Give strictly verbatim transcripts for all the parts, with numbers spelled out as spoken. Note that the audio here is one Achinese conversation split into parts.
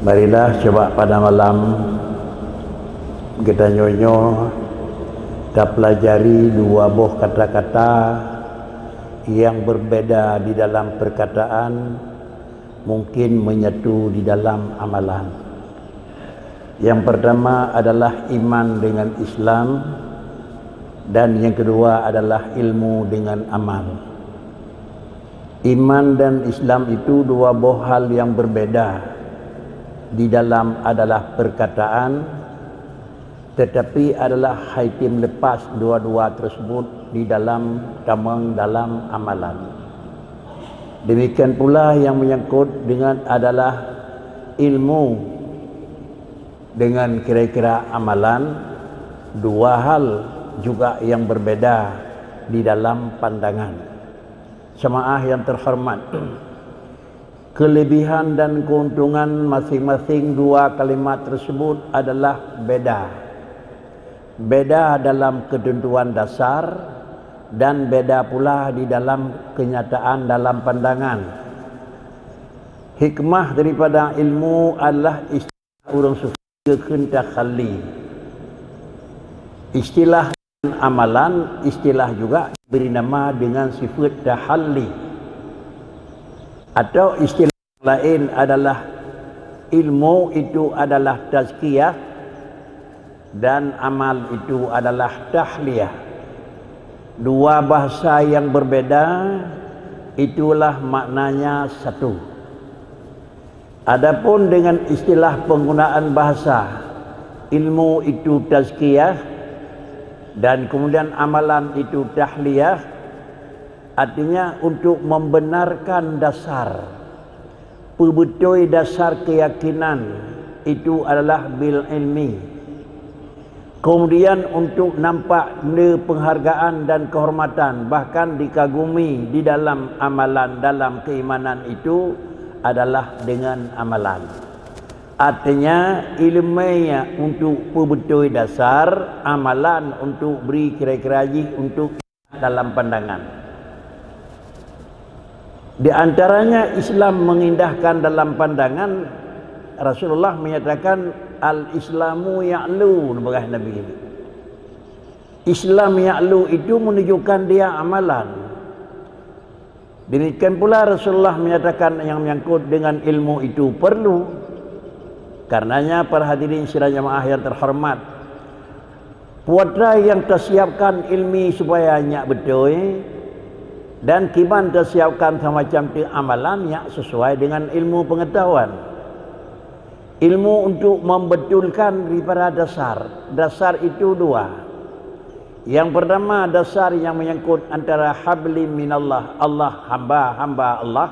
Marilah coba pada malam geutanyoe nyoe tapelajari dua boh kata-kata yang berbeda di dalam perkataan, mungkin menyatu di dalam amalan. Yang pertama adalah iman dengan Islam, dan yang kedua adalah ilmu dengan amal. Iman dan Islam itu dua boh hal yang berbeda di dalam adalah perkataan, tetapi adalah hai tim lepas dua-dua tersebut di dalam tamong dalam amalan. Demikian pula yang menyangkut dengan adalah ilmu dengan kira-kira amalan, dua hal juga yang berbeda di dalam pandangan. Jemaah yang terhormat, kelebihan dan keuntungan masing-masing dua kalimat tersebut adalah beda. Beda dalam ketentuan dasar dan beda pula di dalam kenyataan dalam pandangan. Hikmah daripada ilmu adalah istilah ureuëng sufi geukheun takhalli. Istilah amalan, istilah juga diberi nama dengan sifat tahalli. Atau istilah lain adalah ilmu itu adalah tazkiyah dan amal itu adalah tahliyah. Dua bahasa yang berbeda, itulah maknanya satu. Adapun dengan istilah penggunaan bahasa, ilmu itu tazkiyah dan kemudian amalan itu tahliyah, artinya untuk membenarkan dasar, peubeutôi dasar keyakinan itu adalah bil ilmi. Kemudian untuk nampak le penghargaan dan kehormatan, bahkan dikagumi di dalam amalan dalam keimanan itu adalah dengan amalan. Artinya, ilmu untuk peubeutôi dasar, amalan untuk beri kira-kira jih untuk dalam pandangan. Di antaranya Islam mengindahkan dalam pandangan, Rasulullah menyatakan, "Al-Islamu ya'lu," peugah Nabi. Islam ya'lu itu menunjukkan dia amalan. Demikian pula Rasulullah menyatakan yang menyangkut dengan ilmu itu perlu. Karenanya para hadirin sidang jamaah yang terhormat, putra yang tersiapkan ilmi supaya nyak betul dan kiban tersiapkan semacam tu amalan yang sesuai dengan ilmu pengetahuan. Ilmu untuk membetulkan daripada dasar. Dasar itu dua. Yang pertama, dasar yang menyangkut antara hablim minallah, Allah, hamba-hamba Allah.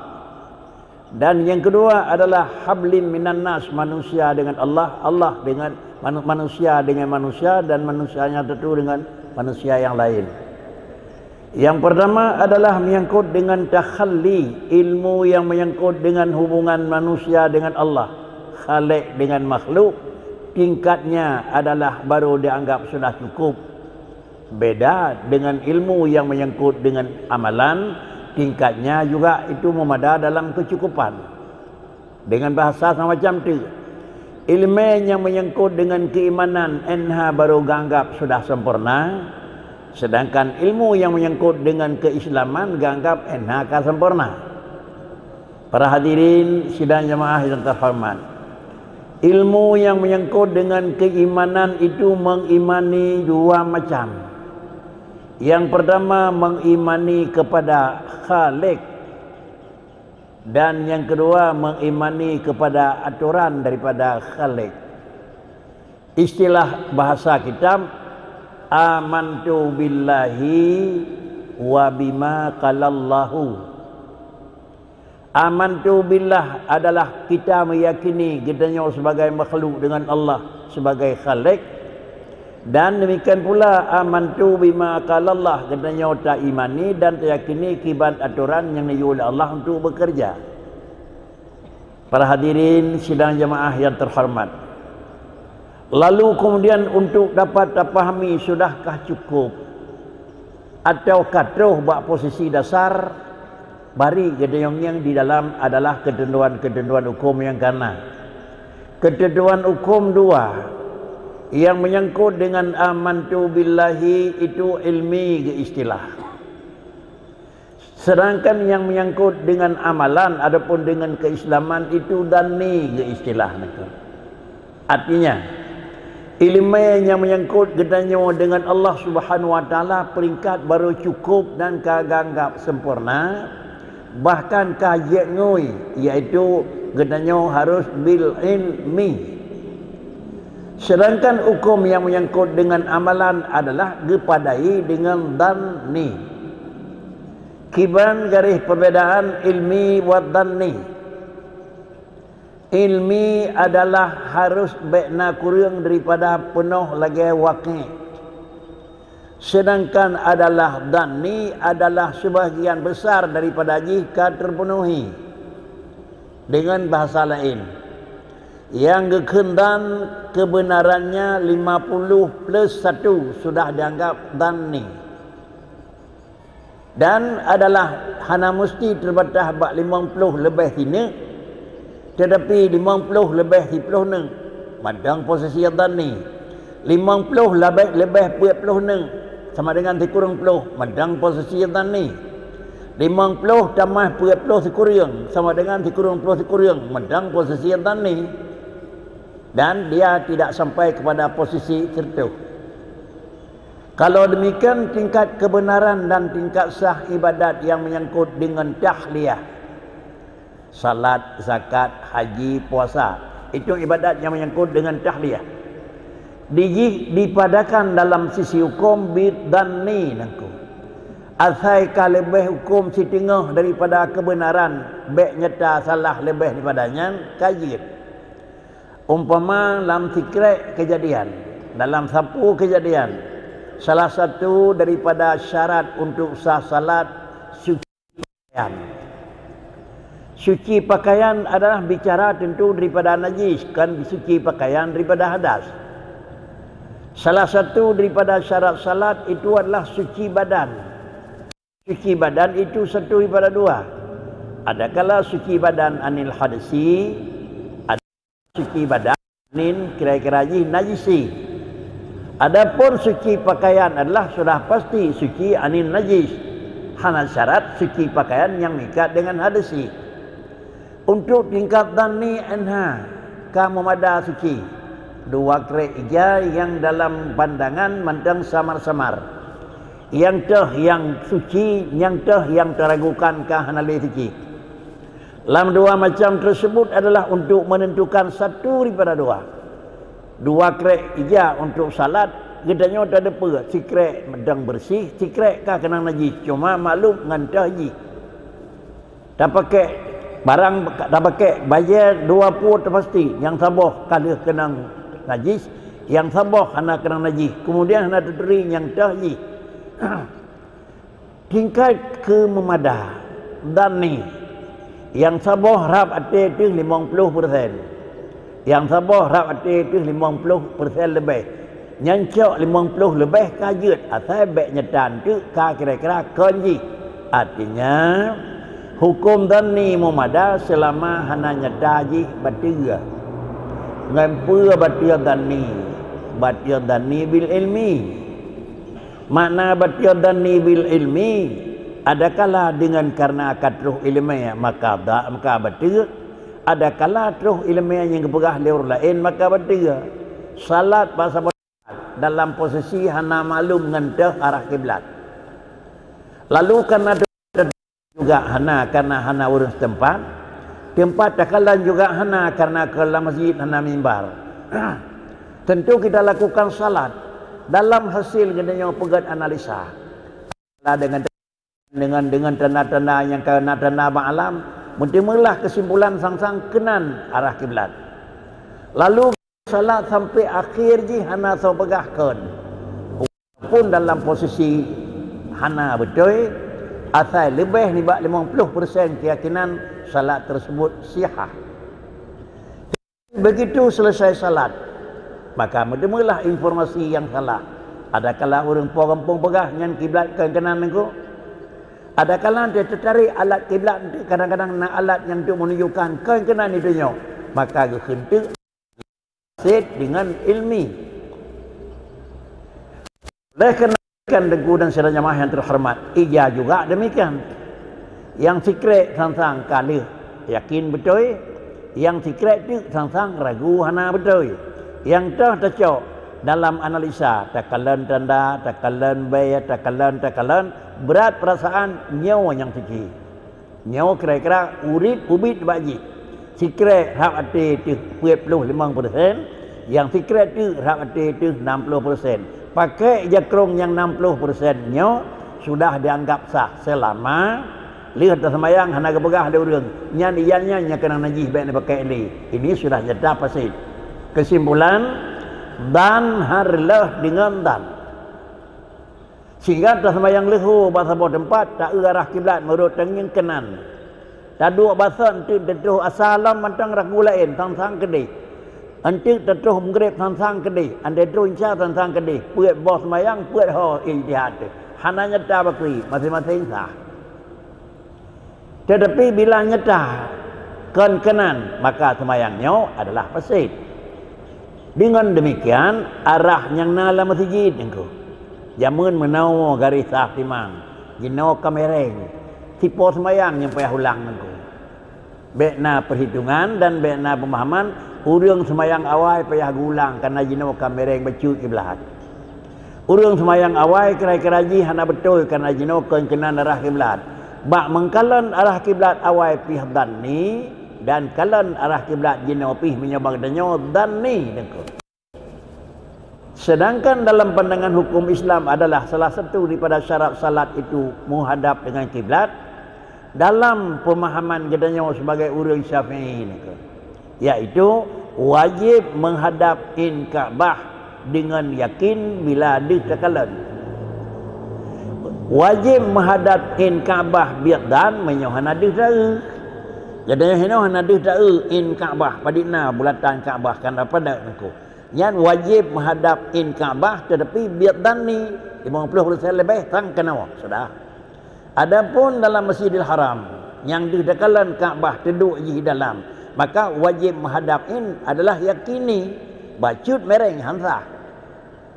Dan yang kedua adalah hablim minannas, manusia dengan Allah, Allah dengan manu-, manusia dengan manusia, dan manusianya tentu dengan manusia yang lain. Yang pertama adalah menyangkut dengan takhalli, ilmu yang menyangkut dengan hubungan manusia dengan Allah, Khalik dengan makhluk, tingkatnya adalah baru dianggap sudah cukup. Beda dengan ilmu yang menyangkut dengan amalan, tingkatnya juga itu memada dalam kecukupan. Dengan bahasa semacam tu, ilmu yang menyangkut dengan keimanan, enha baru ganggap sudah sempurna, sedangkan ilmu yang menyangkut dengan keislaman ganggap enha ka sempurna. Para hadirin sidang jamaah yang terhormat, ilmu yang menyangkut dengan keimanan itu mengimani dua macam. Yang pertama, mengimani kepada Khalik, dan yang kedua, mengimani kepada aturan daripada Khalik. Istilah bahasa kitab, "Amantu billahi wa bima qalallahu." Amantu billah adalah kita meyakini geutanyoe sebagai makhluk dengan Allah sebagai Khalik, dan demikian pula amantu bima qalallah, geutanyoe taimani dan tayakini kiban atoran nyang neuyue lé Allah untuk bekerja. Para hadirin sidang jamaah yang terhormat, lalu kemudian untuk dapat tapahami sudahkah cukup ataukah troh bak posisi dasar, bari geutanyoe ngieng di dalam adalah keuteuntuan-keuteuntuan huköm nyang kana. Keutentuan hukum dua, yang menyangkut dengan amantu billahi itu ilmi geuistilah. Sedangkan yang menyangkut dengan amalan ataupun dengan keislaman itu dhanni geuistilah nangkeuh. Artinya, ileumèe nyang menyangkut geutanyoe dengan Allah Subhanahu wa Taala peringkat baru cukup dan ka geuanggap sempurna, bahkan ka jeuet ngui, yaitu geutanyoe harus bil ilmi. Sedangkan hukum yang menyangkut dengan amalan adalah geupadai dengan dhanni. Kiban garéh perbedaan ilmi wa dhanni. Ilmi adalah harus bèk na kureueng daripada peunoh lagèe waqi'. Sedangkan adalah dhanni adalah sebahagian besar daripada jih ka terpenuhi. Dengan bahasa lain, nyang geukheun dhan kebenarannya lima puluh plus satu sudah dianggap dhanni. Dan adalah hana meusti teubatas bak limong ploh leubeh sineuk, teutapi limong ploh leubeh siploh neuk, mantong posisi dhanni. Limong ploh leubeh, leubeh peuet ploh neuk, sama dengan sikureueng ploh, mantong posisi dhanni. Limong ploh tamah peuet ploh sikureueng, sama dengan sikureueng ploh sikureueng, mantong posisi dhanni. Dan dia tidak sampai kepada posisi seratus. Kalau demikian, tingkat kebenaran dan tingkat sah ibadat yang menyangkut dengan tahliyah, salat, zakat, haji, puasa, itu ibadat yang menyangkut dengan tahliyah. Dijih dipadakan dalam sisi hukum bidhanni nangkeuh. Asai ka leubeh hukum siteungoh daripada kebenaran, bèk nyata salah leubeh daripada nyan, ka jeuet. Umpama lam sikrek keujadian, dalam sapeue keujadian, salah satu daripada syarat untuk sah salat suci pakaian. Suci pakaian adalah bicara tentu daripada najis, kan suci pakaian daripada hadas. Salah satu daripada syarat salat itu adalah suci badan. Suci badan itu satu daripada dua. Adakala suci badan anil hadasi, suci badan anin kira-kira jih najisi. Adapun suci pakaian adalah sudah pasti suci anin najis. Hana syarat suci pakaian nyang meuikat dengan hadasi. Untuk tingkat dhanni, anha ka meumada suci. Dua krek ija nyang dalam pandangan mantong samar-samar. Nyang teuh nyang suci, nyang teuh nyang teragukan ka hana lé suci. Lam dua macam tersebut adalah untuk menentukan satu daripada dua. Dua krek ija untuk salat, geutanyoe tateupeue, sikrek mantong beureuséh, sikrek ka keunong najis, cuma maklum ngon teuh jih. Tapakèk barang, tapakèk bajèe dua pue tapasti, nyang saboh ka lheueh keunong najis, nyang saboh hana keunong najis, keumudian hana taturi nyang teuh jih. Tingkat keu meumada dhanni, nyang saboh rab até teuh limong ploh persen, nyang saboh rab até teuh limong ploh persen leubeh. Nyan cok limong ploh leubeh ka jeuet, asai bèk nyata teuk ka kira-kira kon jih. Artinya, huköm dhanni meumada seulama hana nyata jih bateue. Ngon peue bateue dhanni? Bateue dhanni bil ilmi. Makna bateue dhanni bil ilmi, adakala deungon kareuna ka troh ileumèe maka ba-, maka bateue, adakala troh ileumèe nyang geupeugah lé ureueng laén maka bateue. Salat bak saboh dalam posisi hana maklum ngon teuh arah kiblat. Lalu kareuna juga hana, kareuna hana ureueng seutempat, teumpat takalon juga hana, kareuna keu lam masjid hana mimbar. Tentu kita lakukan salat. Dalam hasil geutanyoe peugöt analisa. Deungon Dengan, dengan tanda-tanda nyang ka na tanda bak alam, meuteumeulah keusimpulan sang-sang keunan arah kiblat. Lalu salat sampai akhé jih hana soe peugah kon. Walaupun dalam posisi hana beutôi, asai leubeh nibak limong ploh persen keuyakinan salat tersebut sihah. Begitu selesai salat, maka meuteumeulah informasi nyang salah. Adakala ureueng po gampông peugah nyan kiblat kon keunan nangko? Adakala teutarek alat kiblat, kadang-kadang na alat nyang untuk menunjukkan kon keunan itu nyoe, maka geukheun teuk fasid dengan ilmi. Oleh karena demikian, Teungku dan sidang jamaah yang terhormat, ija juga demikian. Nyang sikrek sang-sang ka lheueh yakin beutôi, nyang sikrek teuk sang-sang ragu hana beutôi. Nyang toh tacok dalam analisa, takalon tanda, takalon bée, takalon, takalon, brat peurasaan nyoe nyang suci. Nyoe kira-kira urip ubit bak jih. Sikrek rhab até teuh peuet ploh limong persen, nyang sikrek teuk rhab até teuh nam ploh persen. Pakai jakrong nyang nam ploh persen nyoe sudah dianggap sah selama lheueh taseumayang hana geupeugah lé ureuëng, nyan ija nyan nyang keunong najih bék neupakai lé. Ini sudah nyata fasid. Kesimpulan, dan hareuloh deungon dan. Sehingga taseumayang leuhô bak saboh teumpat, taeu arah kiblat meurot tangieng keunan. Taduek bak sot enteuk teutroh asa lom mantong ragu laén, sang-sang keudeh. Enteuk teutroh meugreb, sang-sang keudeh. Andai troh isya, sang-sang keudeh. Peuet boh seumayang, peuet ho ijtihad. Hana nyata bakri, maséng-maséng sah. Tetapi bila nyata kon keunan, maka seumayang nyoe adalah fasid. Deungon demikian, arah nyang na lam meuseujid Teungku. Jameun meunoe garéh saf timang, jinoe ka miréng. Sipo seumayang nyang payah ulang Teungku. Bék na peuhitongan dan bék na peumahaman, ureuëng seumayang awai payah geuulang kareuna jinoe ka miréng bacut kiblat. Ureuëng seumayang awai kira-kira jih hana beutôi kareuna jinoe kon keunan arah kiblat. Bak meukalon arah kiblat awai pih dhanni dan kalon arah kiblat jinoe pih meunyoe bak geutanyoe dhanni Teungku. Sedangkan dalam pandangan hukum Islam adalah salah satu daripada syarat salat itu menghadap dengan kiblat, dalam pemahaman geutanyoe sebagai ureuëng Syafi'i Teungku, yaitu wajib menghadap in Ka'bah dengan yakin bila deuh takalon. Wajib menghadap in Ka'bah biet dhan meunyoe hana deuh taeu. Geutanyoe hinoe hana deuh taeu in Ka'bah, padit na bulatan Ka'bah kan dapat Teungku. Nyan wajib menghadap in Ka'bah tetapi biet dhanni, limong ploh persen leubeh sang keunoe sudah. Adapun dalam Masjidil Haram, nyang deuh takalon Ka'bah teuduek jih dalam, maka wajib menghadap in adalah yakini, bacut miréng han sah.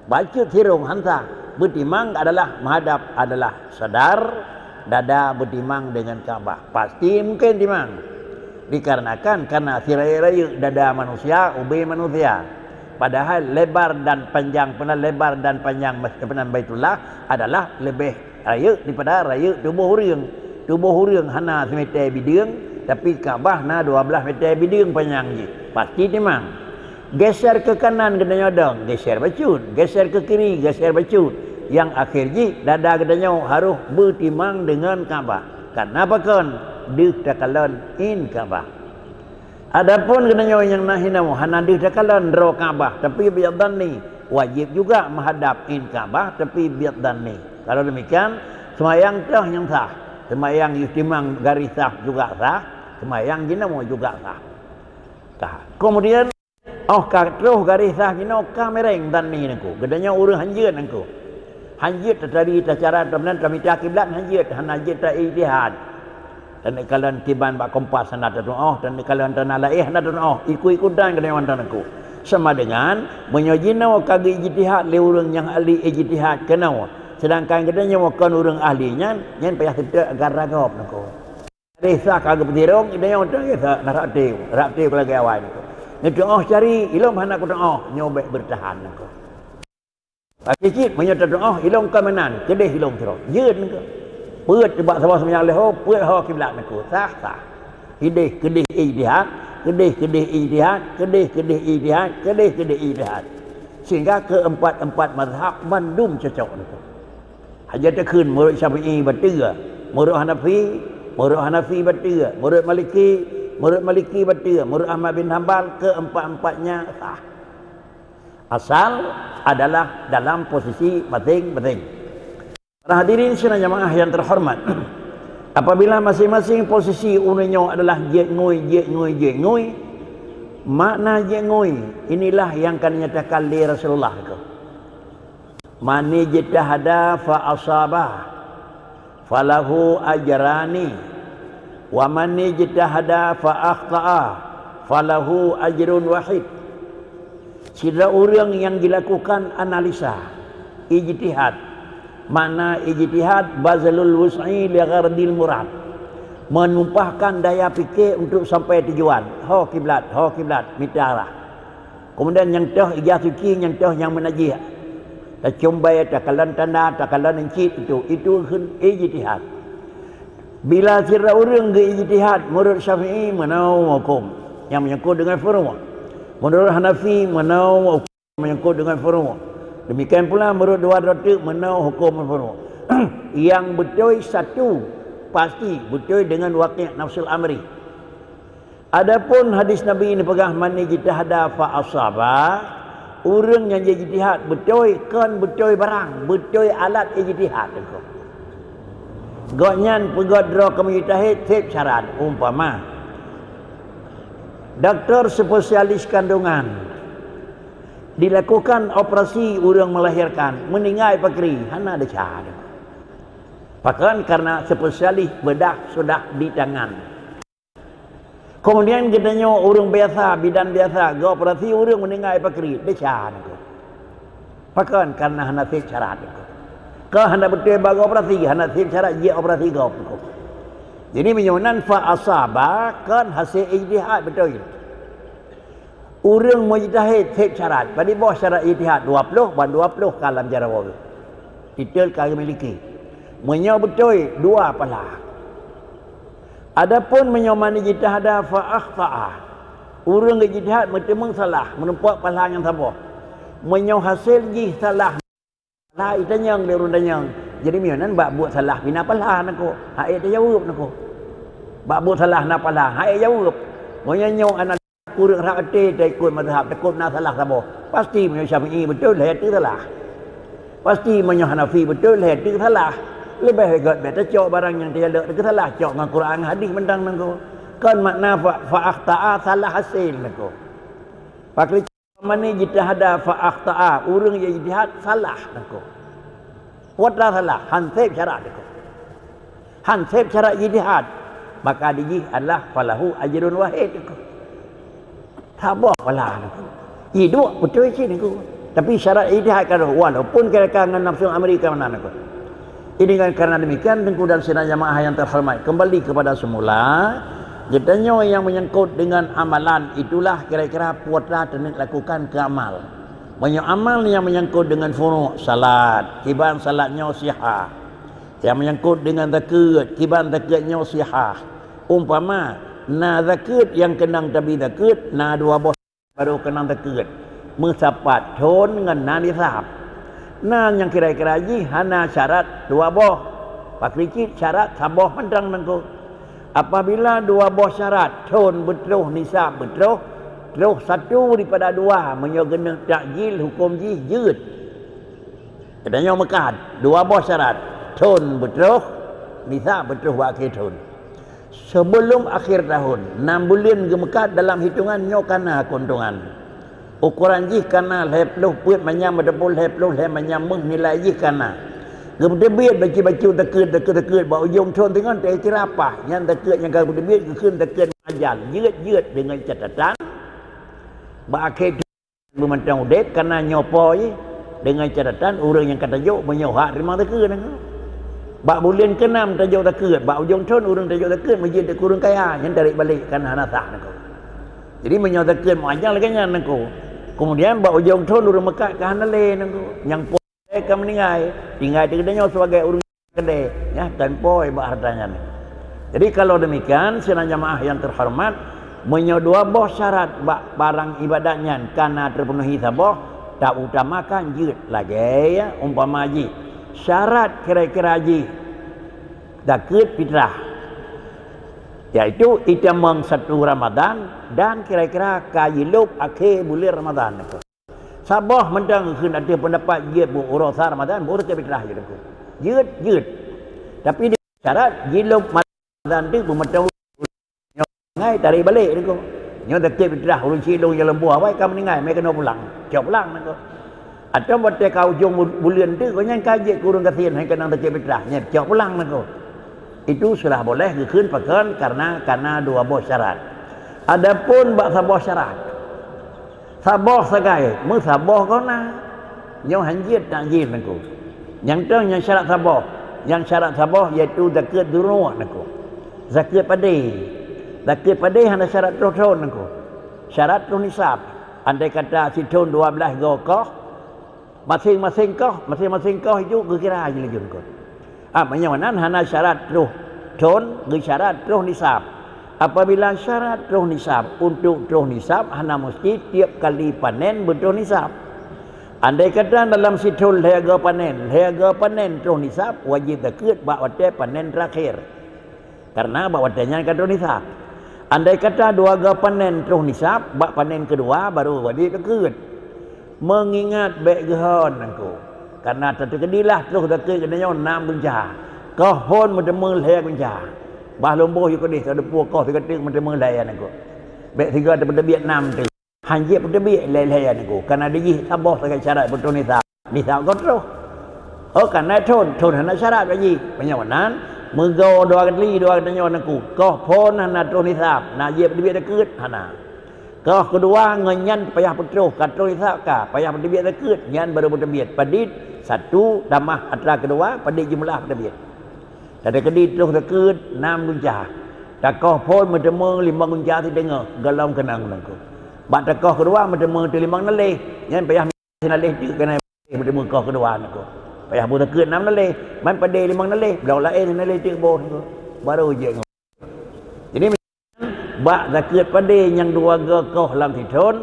Bacut sirong han sah. Beutimang adalah menghadap adalah sadar, dada beutimang dengan Ka'bah. Pasti mungkin timang. Dikarenakan karena sirayeuk-rayeuk dada manusia, ubé manusia. Padahal lebar dan panjang, peunan lebar dan panjang mas-, peunan Baitullah adalah leubeh rayeuk daripada rayeuk tuboh ureuëng. Tuboh ureuëng hana simètè bideueng, tapi Ka'bah na dua blaih mètè bideueng panyang jih. Pasti timang. Geser ke kanan geutanyoe dong, geser bacut. Geser ke kiri, geser bacut. Nyang akhé jih, dada geutanyoe harôh beutimang deungon Ka'bah. Kareuna pakon? Deuh takalon in Ka'bah. Adapun geutanyoe nyang na hinoe hana deuh takalon droe Ka'bah, tapi biet dhanni, wajéb juga meuhadab in Ka'bah, tapi biet dhanni. Kalau demikian, seumayang toh nyang sah. Seumayang yôh timang garéh sah juga sah, seumayang jinoe juga sah. Sah. Kemudian, oh ka troh garéh sah jinoe ka miréng dhanni Teungku. Geutanyoe ureuëng hanjeuet Teungku. Hanjeuet tatari, tacara, tameunan, tamita kiblat hanjeuet, hana jeuet ta-ijtihad. Taneuk kalon kiban bak kompas hana tatu'oh, taneuk kalon tanoh laén hana tatu'oh, ikut-ikutan keunoe mantong Teungku. Sama dengan meunyoe jinoe ka geuijtihad lé ureuëng nyang ahli ijtihad keunoe, sedangkan geutanyoe kon ureuëng ahli nyan, nyan payah seutôt agar ragôb Teungku. Garéh sah ka geupeutirong, geutanyoe teuh garéh sah na rap até, rap até lagée awai Teungku. Neutu'oh cari, ilom hana kutu'oh, nyoe bék beurtahan Teungku. Tapi cit meunyoe tatu'oh ilong ka meunan, keudeh ilong sidroe. Jeuet Teungku. Peuet bak saboh seumayang leuhô, peuet ho kiblat Teungku. Sah, sah. Keudeh, keudeh ijtihad, keudeh, keudeh ijtihad, keudeh, keudeh ijtihad, keudeh, keudeh ijtihad. Sehingga keempat-empat mazhab bandum cocok Teungku. Hana takheun meunurot Syafi'i bateue, meunurot Hanafi, meunurot Hanafi bateue, meunurot Maliki, meunurot Maliki bateue, meunurot Ahmad bin Hambal, keempat-empatnya sah. Asal adalah dalam posisi masing-masing. Para hadirin sidang jamaah yang terhormat, apabila masing-masing posisi ureuëng nyoe adalah jeuet ngui, jeuet ngui, jeuet ngui, makna jeuet ngui inilah yang ka dinyatakan lé Rasulullah Teungku. "Man ijtahada fa asaba, falahu ajrani, wa man ijtahada fa akhta'a, falahu ajrun wahid." Sidroe ureuëng nyang jilakukan analisa, ijtihad. Makna ijtihad, bazlul wus'i li ghardil murad. Menumpahkan daya pikir untuk sampai tujuan. Ho kiblat, ho kiblat, mita arah. Kemudian nyang toh ija suci, nyang toh nyang meunajih. Tacumbai, takalon tanda, takalon encit, itu, itu kheun ijtihad. Bila sidroe ureuëng geu-ijtihad, menurut Syafi'i, meunoe huköm nyang menyangkut dengan furu'. Menurut Hanafi, meunoe huköm menyangkut dengan furu'. Demikian pula menurut dua droe teuk, meunoe huköm furu'. Yang beutôi satu, pasti beutôi dengan waqi' nafsul amri. Adapun hadis Nabi ini peugah, "Man ijtahada fa asaba," ureuëng nyang jijtihad beutôi, kon beutôi barang, beutôi alat ijtihad teungku. Gobnyan peugöt droe keu mujtahid seb syarat. Umpama, doktor spesialis kandungan, dilakukan operasi ureuëng melahirkan, meuninggai pakri, hana desya. Pakon? Karena spesialis bedah sudah di tangan. Kemudian geutanyoe ureuëng biasa, bidan biasa, geuoperasi ureuëng meuninggai pakri, desya teungku. Pakon? Karena hana seb syarat teungku. Kon hana beutôi bak geuoperasi, hana seb syarat jioperasi gob teungku. Jadi meunyoe nan fa asaba, kon hasé ijtihad beutôi. Ureuëng mujtahid seb syarat, padum boh syarat ijtihad, dua ploh, ban dua ploh ka lam jaroe. Titel ka geumiliki. Meunyoe beutôi, dua pahala. Adapun meunyoe man ijtahada fa akhta'a, ureuëng ijtihad meuteumeung salah, meurumpok pahala nyang saboh. Meunyoe hasé jih salah, pahala itanyong lé ureuëng tanyong. Jadi meunyoe nan bak buet salah pih na pahala teungku, hana ék tajaweueb teungku. Bak buet salah na pahala, hana ék jaweueb. Meunyoe nyoe ana kureueng rhah até taikot mazhab, takot na salah saboh. Pasti meunyoe Syafi'i beutôi, lhèe teuk salah. Pasti meunyoe Hanafi beutôi, lhèe teuk salah. Leubeh gét bèk tacok barang nyang teujalok teuk salah, cok ngon Quran hadis mantong teungku. Kon makna fa, fa akhta'a, salah hasé teungku. Pakri Man ijtahada fa akhta'a, ureuëng nyang ijtihad salah teungku. Wata salah, han seb syarat teungku. Han seb syarat ijtihad, maka di jih adalah falahu ajrun wahid teungku. Saboh pahala teungku. Iduek beutôi cit teungku. Tapi syarat ijtihad ka rhoh, walaupun kira-kira ngon nafsul amri ka meunan teungku. Ini kan karena demikian, teungku dan sidang jamaah yang terhormat, kembali kepada semula, geutanyoe nyang menyangkut dengan amalan, itulah kira-kira putra teuneuek lakukan keu amal. Meunyoe amal nyang menyangkut dengan furu', salat, kiban salat nyoe sihah. Nyang menyangkut dengan zakeuet, kiban zakeuet nyoe sihah. Umpama, na zakeuet nyang keunong tabi zakeuet, na dua boh baru keunong zakeuet. Meusapat thon ngon na nisab. Na nyang kira-kira jih hana syarat dua boh. Pakri cit syarat saboh mantong teungku. Apabila dua boh syarat, thon beutroh, nisab beutroh, troh satu daripada dua, meunyoe geuneuk takjil, huköm jih jeuet. Geutanyoe meukat, dua boh syarat, thon beutroh, nisab beutroh bak akhé thon. Sebelum akhir tahun, nam buleuen geumeukat dalam hitungan nyoe ka na keuntungan. Ukuran jih ka na lhèe ploh peuet manyam ataupun lhèe ploh lhèe manyam méuh nilai jih ka na. Geupeuteubiet bacut-bacut zakeuet, zakeuet, zakeuet bak ujong thon teungoh, teuka kira paih. Nyan zakeuet nyang ka geuteubiet geukheun zakeuet muajjal, jeuet-jeuet deungon catatan bak akhé Beumantong udeb ka na nyoe po jih, deungon catatan ureuëng nyang ka tajok meunyoe hak teurimong zakeuet teungku. Bak buleuen keunam tajok zakeuet, bak ujong thon ureuëng tajok zakeuet meujeuet keu ureuëng kaya, nyan tarék balek ka na hana sah teungku. Jadi meunyoe zakeuet muajjal lagée nyan teungku, keumudian bak ujong thon ureuëng meukat ka hana lé teungku. Nyang po ka meuninggai, tinggai teuh geutanyoe sibagai ureuëng keudeh, ya, dan poi bak harta nyan. Jadi, kalau demikian, sidang jamaah yang terhormat, meunyoe dua boh syarat bak barang ibadat nyan ka na terpenuhi saboh, tautamakan jeuet lagée, ya, umpama jih, syarat kira-kira jih zakeuet fitrah, yaitu itamong satu Ramadan dan kira-kira ka jilôb akhé buleuen Ramadan. Saboh mantong kheun ateueh peundapat jeuet beu uroe sa Ramadan, beu zakeuet fitrah jeuet teungku. Jeuet, jeuet. Tapi di syarat jilôb Ramadan teuk beumeutong nyoe ngai tarék balek teungku. Nyoe zakeuet fitrah ureuëng cilong nyang leumbôh awai ka meuninggai, meukeunong pulang. Cok pulang teungku. Atawa watée ka ujong bu-, buleuen teuk, nyan ka jeuet keu ureuëng gasien, hai keunong zakeuet fitrah, nyan cok pulang teungku. Itu sudah boleh geukheun pakon karena, karena dua boh syarat. Adapun bak saboh syarat, Saboh sagai, meusaboh goh na. Nyoe hanjeuet takjil Teungku. Nyang teuh nyang syarat saboh. Nyang syarat saboh yaitu zakeuet duruek Teungku. Zakeuet padé. Zakeuet padé hana syarat troh thon Teungku. Syarat troh nisab. Andai kata sithon dua blaih goe koh, maséng-maséng koh, maséng-maséng koh itu geukira jih laju Teungku. Ah, meunyoe nan hana syarat troh thon, geusyarat troh nisab. Apabila syarat troh nisab, untuk troh nisab hana meusti tiep kali panen beutroh nisab. Andai kata dalam sithon lhée goe panen, lhée goe panen troh nisab, wajéb zakeuet bak watée panen teurakhir. Karena bak watée nyan ka troh nisab. Andai kata dua goe panen troh nisab, bak panen keudua baru wajéb zakeuet. Meungingat bék geuhon Teungku. Karena tateukeudi lah troh zakeuet geutanyoe nam gunca. Koh phon meuteumé lhée gunca. Bah lôn boh yue keudeh, sadeue pue koh sigoe teuk meuteumé lhée Teungku. Bék sigoe teupeubiet nam teuk. Hanjeuet peuteubiet lhée-lhée Teungku, karena di jih saboh sagai syarat beutroh nisab. Nisab goh troh. Oh, karena thon, thon hana syarat bak jih. Meunyoe nan, meugoe dua kali dua geutanyoe Teungku. Koh phon hana troh nisab, na jeuet peuteubiet zakeuet, hana. Koh keudua ngon nyan payah peutroh, ka troh nisab ka, payah peuteubiet zakeuet, nyan baru peuteubiet. Padit satu tamah atra keudua, padit jeumeulah peuteubiet. Tateukeudi troh zakeuet nam gunca. Takoh phon meuteumé limong gunca siteungoh, gohlom keunong Teungku. Bak takoh keudua meuteumé teulimong naleh, nyan payah sinaleh teuk keunan meuteumé koh keudua Teungku. Payah boh zakeuet nam naleh, man padé limong naleh, bloe laén sinaleh teuk boh Teungku. Baru jeuet ngon. Jadi, bak zakeuet padé nyang dua goe koh lam sithon,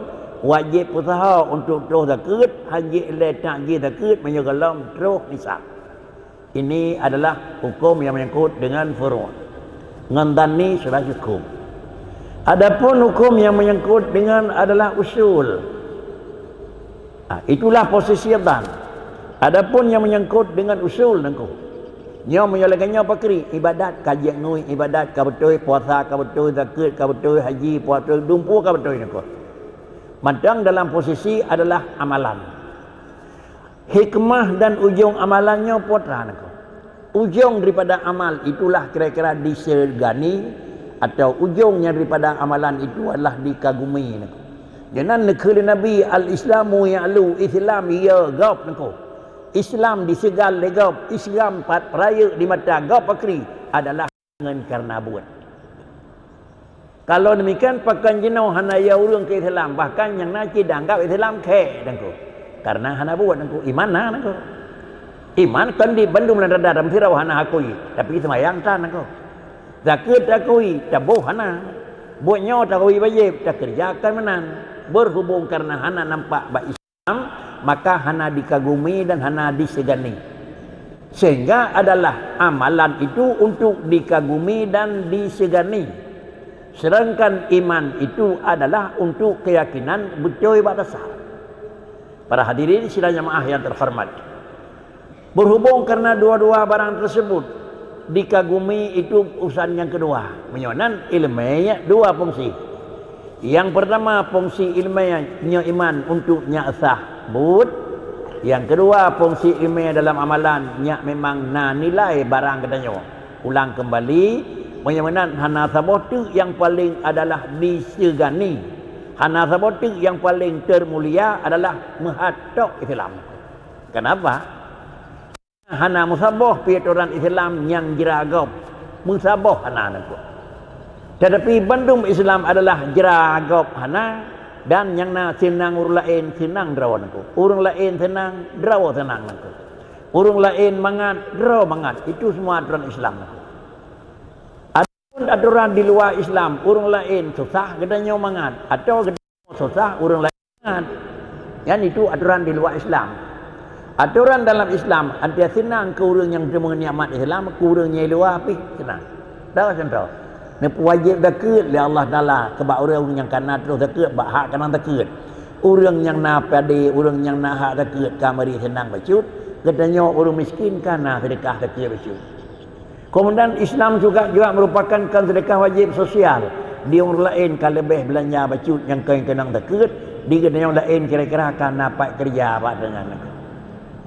wajéb peusaho untuk troh zakeuet, hanjeuet lé takjil zakeuet meunyoe gohlom troh nisab. Ini adalah hukum yang menyangkut dengan furu'. Ngon dhanni sudah cukup. Adapun hukum yang menyangkut dengan adalah usul. Ah, itulah posisi dhan. Adapun yang menyangkut dengan usul Teungku. Nyoe meunyoe lagée nyoe pakri, ibadat ka jeuet ngui, ibadat ka beutôi, puasa ka beutôi, zakeuet ka beutôi, haji, puasa, dumpeue ka beutôi Teungku. Mantong dalam posisi adalah amalan. Hikmah dan ujong amalan nyoe peue teuma Teungku. Ujong daripada amal itulah kira-kira disegani, atau ujong nyang daripada amalan itu adalah dikagumi Teungku. Nyan neukheun lé Nabi, "Al-Islamu ya'lu", Islam ie gob Teungku. Islam diseugal lé gob, Islam pat peurayeuk di mata gob pakri adalah ngon kareuna buet. Kalau demikian, pakon jinoe hana ie ureuëng keu Islam, bahkan nyang na cit anggab Islam khék Teungku. Karena hana buet Teungku, iman na Teungku. Iman kon di bandum lam dada dan sidroe hana akui, tapi seumayang tan Teungku. Zakeuet takui, taboh hana. Buet nyoe takui wajéb, takeureujakan meunan. Berhubung karena hana nampak bak Islam, maka hana dikagumi dan hana disegani. Sehingga adalah amalan itu untuk dikagumi dan disegani. Sedangkan iman itu adalah untuk keyakinan beutôi bak dasar. Para hadirin sidang jamaah yang terhormat. Berhubung karena dua-dua barang tersebut dikagumi itu urusan yang kedua. Meunyoe nan ileumé dua fungsi. Yang pertama fungsi ileumé nyoe iman untuk nyak sah buet. Yang kedua fungsi ileumé dalam amalan nyak memang na nilai barang geutanyoe. Ulang kembali, meunyoe meunan hana saboh teuk yang paling adalah disegani. Hana saboh teuk yang paling termulia adalah meuhat tok Islam. Kenapa? Hana meusaboh piatoran Islam nyang jra gob. Meusaboh hana Teungku. Tetapi bandum Islam adalah jra gob hana, dan nyang na seunang ureuëng laén seunang droe Teungku. Ureuëng laén seunang, droe seunang Teungku. Ureuëng laén mangat, droe mangat. Itu semua aturan Islam Teungku. Adapun aturan di luar Islam, ureuëng laén susah geutanyoe mangat, atau geutanyoe susah ureuëng laén mangat. Nyan itu aturan di luar Islam. Aturan dalam Islam, anti seunang keu ureuëng nyang teumé nikmat Islam, keu ureuëng nyang luar pih seunang. Dah contoh, neupeuwajéb zakeuet lé Allah Taala keu bak ureuëng nyang kana troh zakeuet bak hak kana zakeuet. Ureuëng nyang na padé, ureuëng nyang na hak zakeuet ka meuri seunang bacut, geutanyoe ureuëng miskin kana seudeukah zakeuet bacut. Kemudian Islam juga, juga merupakan kan sedekah wajib sosial. Di ureuëng laén ka leubeh beulanja bacut nyang keu keunong zakeuet, di geutanyoe laén kira-kira ka na pat keureuja bak deungon.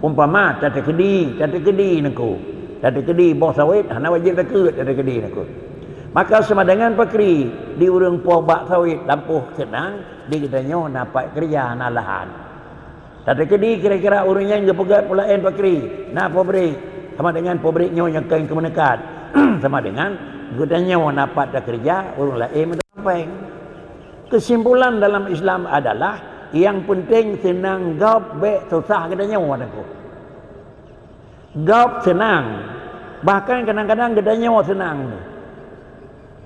Umpama tateukeudi, tateukeudi Teungku. Tateukeudi boh sawét hana wajib zakeuet tateukeudi Teungku. Maka sama dengan pakri di ureuëng po bak sawit lampôh seunang, di geutanyoe na pat keureuja, na lahan. Tateukeudi kira-kira ureuëng nyan geupeugét peulaén pakri, na pabrik, sama dengan pabrik nyoe nyang keu meuneukat, sama dengan geutanyoe na pat takeureuja, ureuëng laén meuteumé péng. Kesimpulan dalam Islam adalah, yang penting seunang gob, bék susah geutanyoe, Teungku. Gob seunang, bahkan kadang-kadang geutanyoe seunang.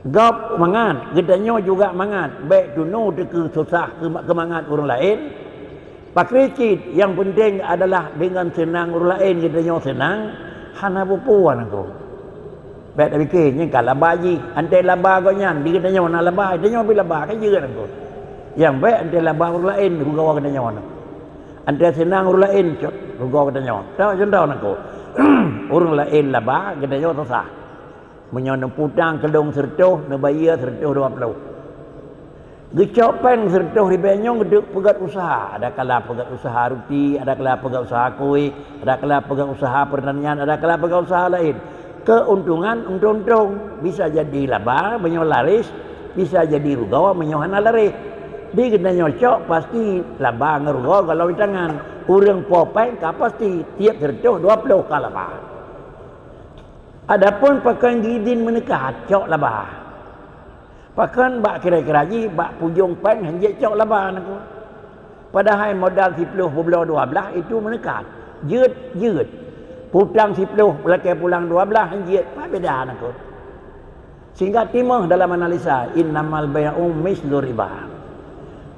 Gob mangat, geutanyoe juga mangat, bék tunoe teukeue susah keu, keu mangat ureuëng laén. Pakri cit, yang penting adalah dengan seunang ureuëng laén geutanyoe seunang, hana peue-peue, Teungku. Bék tapike nyan ka laba jih, anté laba gobnyan, di geutanyoe na laba, geutanyoe pih laba, ka jeuet, Teungku. Nyang bék anté laba ureuëng laén rugoe geutanyoe. Anté seunang ureuëng laén cok rugoe geutanyoe. Tahu contoh, Teungku. Ureuëng laén laba, geutanyoe susah. Meunyoe neupeu utang keu lôn seureutôh, neubayeue seureutôh dua ploh. Geucok péng seureutôh ribée nyoe geuduek peugét useuha. Ada kala peugét useuha ruti, ada kala peugét useuha kueh, ada kala peugét useuha peurtanian, ada kala peugét useuha laén. Keuntungan, untông-untông, bisa jadi laba meunyoe laris, bisa jadi rugoe meunyoe hana laris. Di geutanyoe cok pasti laba ngon rugoe gohlom di tangan. Ureuëng po péng ka pasti tieb seureutôh dua ploh ka laba. Adapun pakon geuidin meuneukat, cok laba. Pakon bak kira-kira jih, bak pujông péng hán jeuet cok laba, Teungku. Padahai modal siploh peubloe dua blaih itu meuneukat. Jeuet, jeuet. Peutang siploh, lakée pulang dua blaih hán jeuet, pat beda, Teungku. Sehingga timoh dalam analisa, innamal bai'u mislu riba.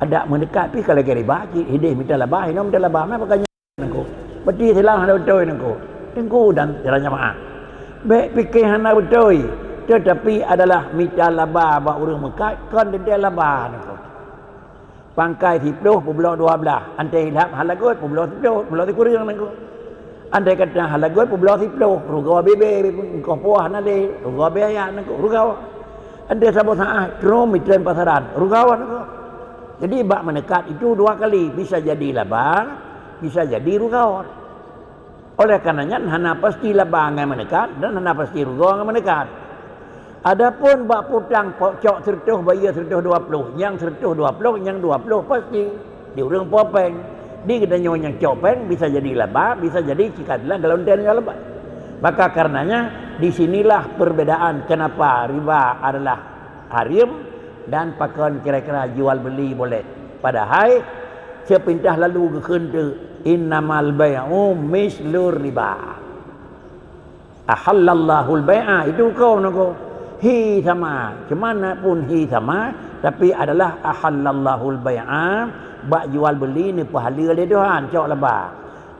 Adak meuneukat pih ka lagée riba, cit hideh mita laba, hinoe mita laba, meupakat nyan. Teungku. Berarti silang hana beutôi, Teungku. Teungku dan sidroe jamaah. Bék pike hana beutôi, tetapi adalah mita laba bak ureuëng meukat, kon teuntée laba, Teungku. Pangkai siploh peubloe dua blaih, anté ilham halagot peubloe siploh, peubloe sikureueng, Teungku. Anté kata halagot peubloe siploh, rugoe bebe, engkoh poh hana lé, rugoe biaya, Teungku, rugoe. Anté saboh saát, trom itren pasaran, rugoe, Teungku. Jadi bak meuneukat itu dua kali, bisa jadi laba, bisa jadi rugoe. Oleh karena nyan, hana pasti laba ngon meuneukat dan hana pasti rugoe ngon meuneukat. Adapun bak peutang, po-, cok seureutôh, bayeue seureutôh dua ploh, nyang seureutôh dua ploh, nyang dua ploh pasti di ureuëng po péng. Di geutanyoe nyang cok péng bisa jadi laba, bisa jadi cika dalam galon teh nyang laba. Maka karenanya, di sinilah perbedaan kenapa riba adalah haram dan pakon kira-kira jual beli boleh. Padahai, seupintah lalu geukheun teuk, "Innamal bai'u mislur riba." Ahallallahul bai'a, itu keu, Teungku. Hi sama, cuma na pun hi sama, tapi adalah ahallallahul bai'a, bak jual beli neupeuhaleue lé Tuhan, cok laba.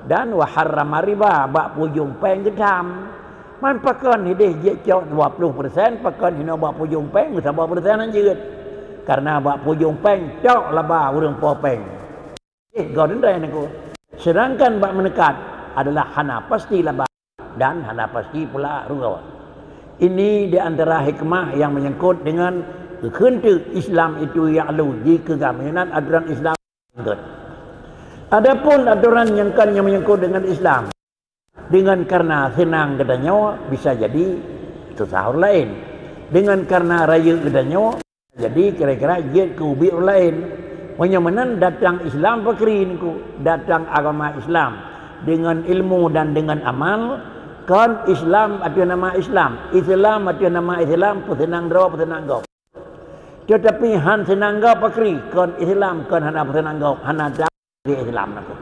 Dan wa harrama riba, bak pujông péng geutham. Man pakon hideh jeuet cok dua ploh persen, pakon hinoe bak pujông péng meusaboh persen hán jeuet. Karena bak pujông péng cok laba ureuëng po péng. Eh, goh dendai, Teungku. Sedangkan bak meuneukat adalah hana pasti laba dan hana pasti pula rugoe. Ini di antara hikmah yang menyangkut dengan geukheun teuk Islam itu ya'lu, jikeugam, meunan atoran Islam. Adapun atoran nyang kon nyang menyangkut dengan Islam, dengan karena seunang geutanyoe bisa jadi susah ureuëng laén. Dengan karena rayeuk geutanyoe jadi kira-kira jeuet keu ubit ureuëng laén. Meunyoe meunan datang Islam pakri, Teungku, datang agama Islam dengan ilmu dan dengan amal, kon Islam ateueh nama Islam, Islam ateueh nama Islam, peuseunang droe, peuseunang gob. Tetapi hán seunang gob pakri, kon Islam, kon hana peuseunang gob, hana ta- di Islam, Teungku.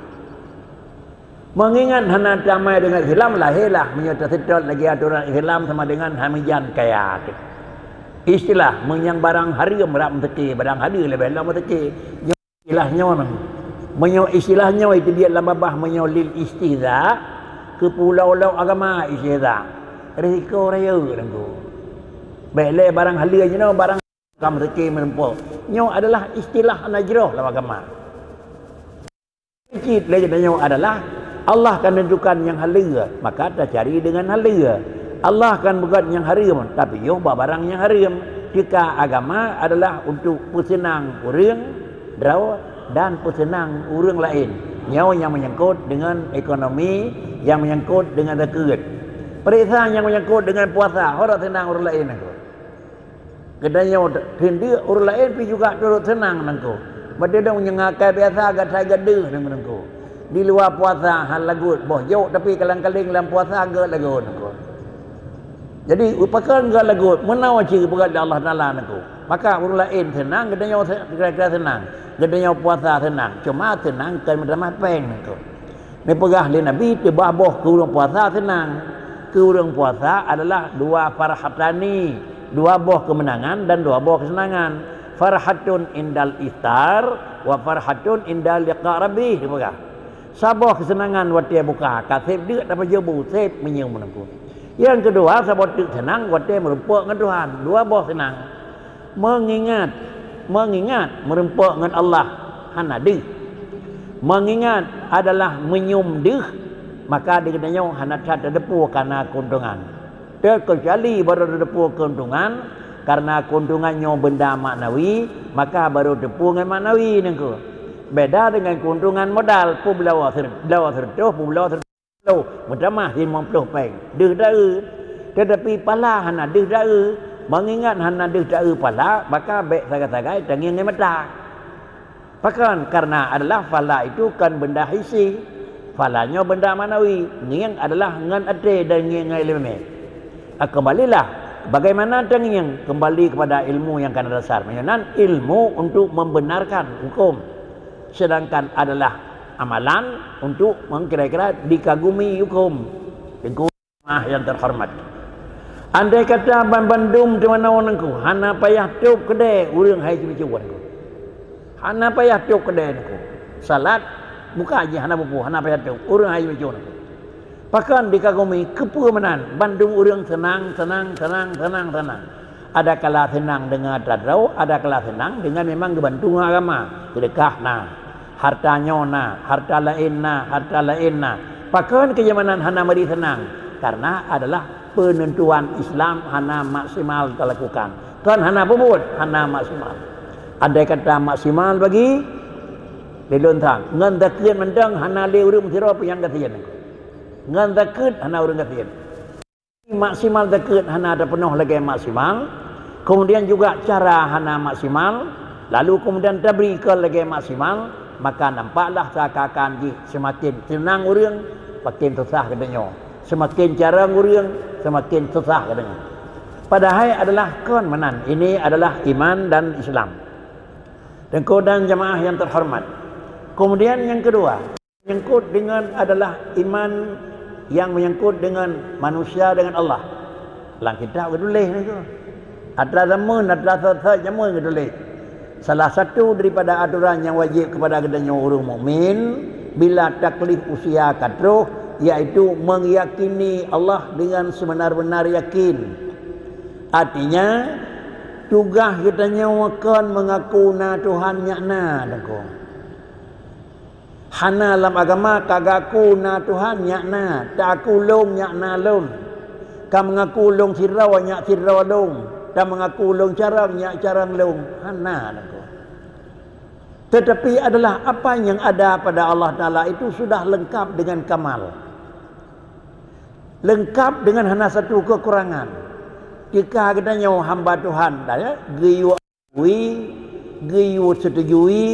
Meungingat hana tamai dengan Islam, lahé lah meunyoe taseutôt lagée atoran Islam sama dengan hamijan kaya teuh. Istilah, meunyoe barang hareuem rab meuseuké, barang haleue leubeh lom meuseuké. Nyoe istilah nyoe, meunyoe istilah nyoe iteubiet lam babah meunyoe lil istihza, keu peulok-lok agama istihza. Risiko rayeuk, Teungku. Bék lé barang haleue jinoe, barang Ka meuseuké meureumpok. Nyoe adalah istilah hana jroh lam agama. Cit lé geutanyoe adalah Allah ka neuntukan nyang haleue, maka tacari deungon haleue. Allah ka neupeugét nyang hareuem, tapiôh bak barang nyang hareuem. Teuka agama adalah untuk peuseunang ureuëng droe dan peuseunang ureuëng laén. Nyoe nyang meunyangkot deungon ekonomi, nyang meunyangkot deungon zakeuet. Peuriksa nyang meunyangkot deungon puasa, hora seunang ureuëng laén. Geutanyoe teundeuk ureuëng laén pih juga turot seunang nangko. Meudedong nyang akai biasa gata gadeuh nangko. Di luwa puasa hana lagot, boh jok tapi kalang-kaling lam puasa geuh lagot nangko. Jadi, pakon geuh lagot, meunoe cit geupeugah lé Allah Taala nangko. Maka ureuëng laén seunang, geutanyoe se-, kira-kira seunang. Geutanyoe puasa seunang. Cuma seunang kon meutamah péng nangko. Neupeugah lé Nabi, teuba boh keu ureuëng puasa seunang. Keu ureuëng puasa adalah dua farhatani, dua boh keumeunangan dan dua boh keuseunangan. Farhatun indal iftar, wa farhatun indal liqa rabbih, neupeugah. Saboh keuseunangan watée buka, ka seb deuk tapajôbu, seb meunyeum meunangku. Nyang keudua, saboh teuk seunang watée meurumpok ngon Tuhan, dua boh seunang. Meungingat, meungingat meurumpok ngon Allah hana deuh. Meungingat adalah meunyeum deuh, maka di geutanyoe hana that teudeupue kana keuntungan. Teukecuali barô teudeupue keuntungan karena keuntungan nyoe benda maknawi, maka barô teudeupue ngon maknawi nangko. Beda dengan keuntungan modal, peubloe seureutôh, peubloe seureutôh. Lô, meutamah limong ploh péng deuh dara, teutapi pala hana deuh dara. Meungingat hana deuh dara pala, maka bék sagai-sagai tangieng ngon mata. Pakon? Karena adalah pala itu kan benda hissi. Pala nyoe benda maknawi. Ngieng adalah ngon até dan ngieng ngon ileumé. Ah, kembalilah. Bagaimana tangieng? Kembali kepada ilmu yang kana dasar. Meunyoe nan ilmu untuk membenarkan hukum. Sedangkan adalah amalan untuk meng-, kira-kira dikagumi hukum. Teungku, jamaah yang terhormat. Andai kata ban-, bandum teumanoe nangku, hana payah tôb keudè ureuëng hai sibicu nangku. Hana payah tôb keudè nangku. Salat, buka jih hana bubu, hana payah tôb ureuëng hai sibicu nangku. Pakon dikagumi, keupeue meunan? Bandum ureuëng seunang, seunang, seunang, seunang, seunang. Adakala seunang deungon atra droe, adakala seunang deungon memang geubantu ngon agama. Seudeukah na, hareuta nyoe na, hareuta laén na, hareuta laén na. Pakon keu jamanan hana meuri seunang? Karena adalah peunentuan Islam hana maksimal talakukan. Kon hana peubuet, hana maksimal. Andai kata maksimal bagi, lé lôn that, ngon zakeuet mantong hana lé ureuëng sidroe pih nyang gasien. Ngon zakeuet hana ureuëng gasien. Maksimal zakeuet hana tapeunoh lagée maksimal, kemudian juga cara hana maksimal, lalu kemudian tabri kon lagée maksimal, maka nampaklah seakan-akan jih seumaken seunang ureuëng, maken susah geutanyoe. Seumaken carông ureuëng, seumaken susah geutanyoe. Padahai adalah kon meunan, ini adalah iman dan Islam. Teungku dan jamaah yang terhormat. Kemudian yang kedua, menyangkut dengan adalah iman yang menyangkut dengan manusia dengan Allah. Lam kitab geutuléh nangku. Atra zaman, atra saat-saat zaman geutuléh. Salah satu daripada aturan yang wajib kepada geutanyoe ureuëng mukmin bila taklif usia ka troh, yaitu meyakini Allah dengan sebenar-benar yakin. Artinya, tugaih geutanyoe kon mengaku na Tuhan, nyak na, teungku. Hana lam agama ka gaku na Tuhan, nyak na, taku lôn, nyak na lôn. Ka mengaku lôn sidroe, nyak sidroe lôn. Ka mengaku lôn carông, nyak carông lôn. Hana lagoe. Tetapi adalah apa yang ada pada Allah Taala itu sudah lengkap dengan kamal. Lengkap dengan hana satu kekurangan. Jika geutanyoe hamba Tuhan, ya, geuyue akui, geuyue setujui,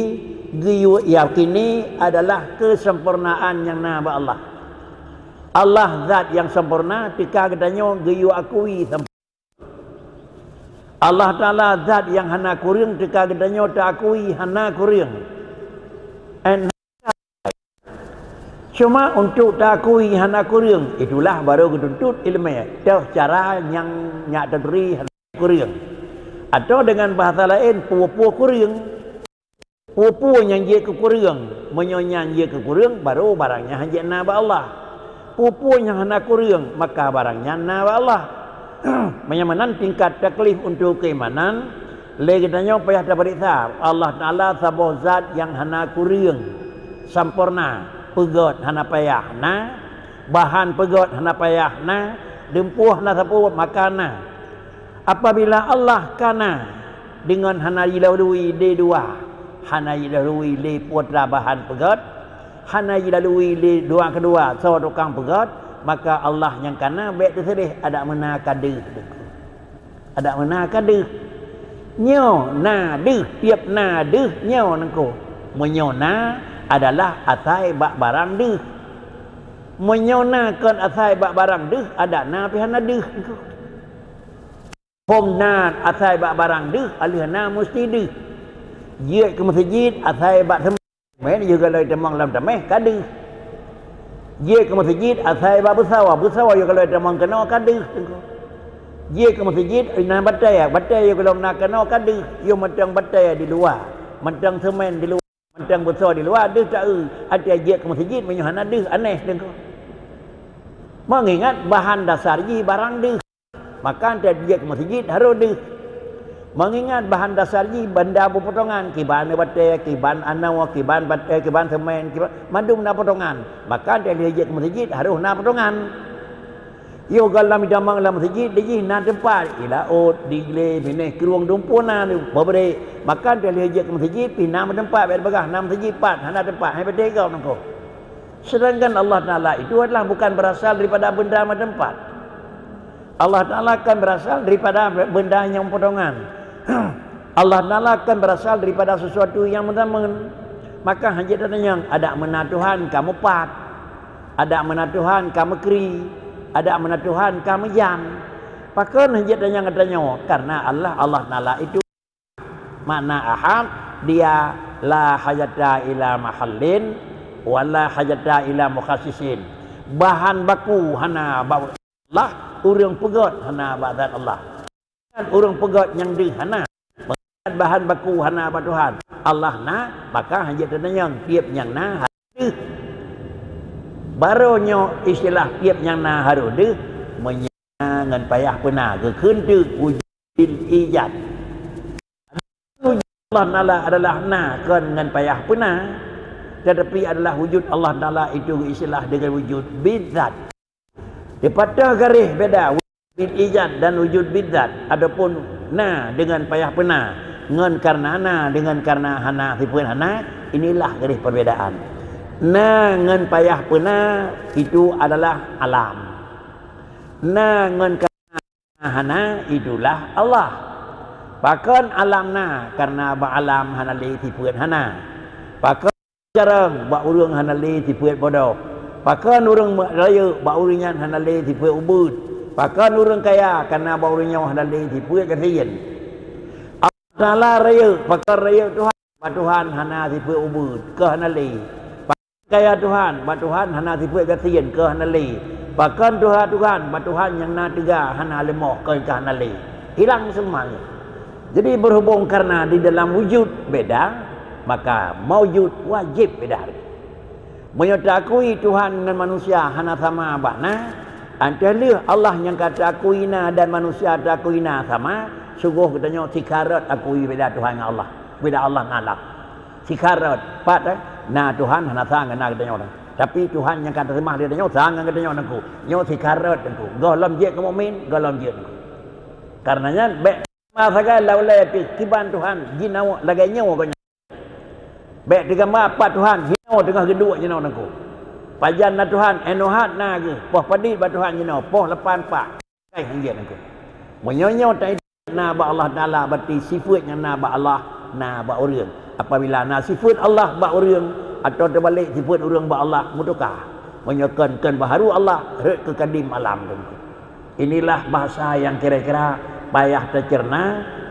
geuyue yakini adalah kesempurnaan nyang na bak Allah. Allah zat nyang sempurna, teuka geutanyoe geuyue akui sempurna. Allah Taala zat nyang hana kureueng, teuka geutanyoe taakui hana kureueng. And Cuma untuk taakui hana kureueng, itulah baru geutuntut iéleumé. Toh cara nyang nyak taturi hana kureueng. Atau dengan bahasa laén, peue-peue kureueng. Peue-peue nyang jeuet keu kureueng. Meunyoe nyan jeuet keu kureueng, baru barang nyan hanjeuet na bak Allah. Peue-peue nyang hana kureueng, maka barang nyan na bak Allah. Meunyoe meunan tingkat taklif untuk keimanan, lé geutanyoe payah tapeuriksa. Allah Taala saboh zat nyang hana kureueng, sampoereuna, peugét hana payah na, bahan peugét hana payah na, dumpeue hana sapeue maka na. Apabila Allah ka na deungon hana jilalui lé dua, hana jilalui lé putra bahan peugét, hana jilalui lé dua keudua soe tukang peugét, maka Allah nyang ka na bék teuseudeh, adak meunan ka deuh. Adak meunan ka deuh. Nyoe na deuh, tieb na deuh nyoe nangko. Meunyoe na adalah asai bak barang deuh. Meunyoe na kon asai bak barang deuh, adak na pih hana deuh nangko. Phom na asai bak barang deuh, alheuh na musti deuh. Jeuet keu meuseujid asai bak seumén, yôh golom tamong lam tameh ka deuh. Jeuet keu meuseujid asai bak beusawa, beusawa yôh golom tamong keunoe ka deuh nangko. Jeuet keu meuseujid na batèe, batèe yôh golom na keunoe ka deuh. Yôh mantong batèe di luwa, mantong seumén di luwa, mantong beusawa di luwa, deuh taeu. Até jeuet keu meuseujid meunyoe hana deuh, aneh nangko. Meungingat bahan dasar jih barang deuh. Maka até jeuet keu meuseujid harôh deuh. Meungingat bahan dasar jih banda beupotongan, kiban batèe, kiban anoe, kiban batèe, kiban seumén, kiban, mandum na potongan. Maka até lheuh jeuet keu meuseujid harôh na potongan. Yôh golom tamong lam meuseujid, di jih na teumpat, di laôt, di glé, binéh, krueng, dumpeue na, pabrék. Maka até lheuh jeuet keu meuseujid pih na meuteumpat, bèk bagah na meuseujid pat, hana teumpat, hai batèe gob nangko. Sedangkan Allah Taala itu adalah bukan berasal daripada benda meuteumpat. Allah Taala kan berasal daripada benda nyang potongan. Allah Taala kan berasal daripada sesuatu nyang meuzaman. Maka hana jeuet tatanyong, adak meunan Tuhan ka meupat, adak meunan Tuhan ka meukri, adak meunan Tuhan ka meujan. Pakon hana jeuet tatanyong geutanyoe? Karena Allah, Allah Taala itu Makna ahad, dia la hajata ila mahallin, wa la hajata ila mukhassisin. Bahan baku hana bak Allah, ureuëng peugét hana bak zat Allah. Ureuëng peugét nyang deuh hana. Bahan baku hana bak Tuhan. Allah na, maka hana jeuet tatanyong tieb nyang na harôh deuh. Barô nyoe istilah tieb nyang na harôh deuh, meunyoe ngon payah peuna geukheun teuk wujud bil ijad. Wujud Allah Taala adalah na kon ngon payah peuna, tetapi adalah wujud Allah Taala itu istilah dengan wujud bidzat. Dipatah garéh beda wujud bil ijad dan wujud bidzat. Adapun na dengan payah peuna ngon karena na dengan karena hana sifeut hana, inilah garéh perbedaan. Na ngon payah peuna itu adalah alam. Na ngon hana, itulah Allah. Pakon alam na, karena bak alam hana lé sifeut hana. Pakon carông bak ureuëng hana lé sifeut bodoh. Pakon ureuëng rayeuk bak ureuëng nyan hana lé sifeut ubeut. Pakon ureuëng kaya, karena bak ureuëng nyoe hana lé sifeut gasien. Allah Taala rayeuk, pakon rayeuk Tuhan bak Tuhan hana sifeut ubeut, keu hana lé. Kaya Tuhan, bak Tuhan hana sifeut gasien, keu hana lé. Pakon tuha Tuhan, bak Tuhan nyang na teuga hana leumoh, keu ka hana lé. Hilang seumanya. Jadi, berhubung karena di dalam wujud beda, maka maujud wajib beda. Meunyoe taakui Tuhan ngon manusia hana sama bak na, anteh lheueh Allah nyang ka taakui na dan manusia taakui na sama, sunggoh geutanyoe sikarot akui beda Tuhan ngon Allah, beda Allah ngon Allah. Sikarot, pat, eh? Na Tuhan hana sa ngon na geutanyoe. Tapi Tuhan nyang ka teurimah lé geutanyoe sa ngon geutanyoe nangku. Nyoe sikarot nangku. Gohlom jeuet keu mukmin, gohlom jeuet nangku. Karena nyan, bèk ma sagai laulée pih kiban Tuhan jinoe lagée nyoe geuh nyan. Bèk teugamba pat Tuhan jinoe teungoh geuduek jinoe nangku. Pajan na Tuhan, inoe hat na geuh, poh padit bak Tuhan jinoe, poh lapan pak. Hai hanjeuet nangku. Meunyoe nyoe ta na bak Allah Taala, berarti sifeut nyang na bak Allah na bak ureuëng. Apabila na sifeut Allah bak ureuëng atawa teubalek sifeut ureuëng bak Allah, meutuka. Meunyoe kon, kon baharu Allah, rhot keu kadim alam teungku. Inilah bahasa yang kira-kira payah tacerna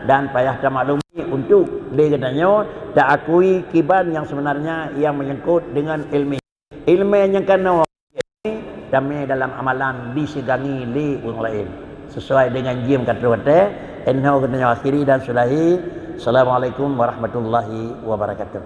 dan payah tamaklumi untuk lé geutanyoe taakui kiban nyang sebenarnya yang menyangkut dengan ilmiah. Ileumèe nyang keunoe tamè dalam amalan diseugangi lé ureuëng laén. Sesuai dengan jim ka troh watèe, 'oh noe geutanyoe akhiri dan sudahi. Assalamualaikum warahmatullahi wabarakatuh.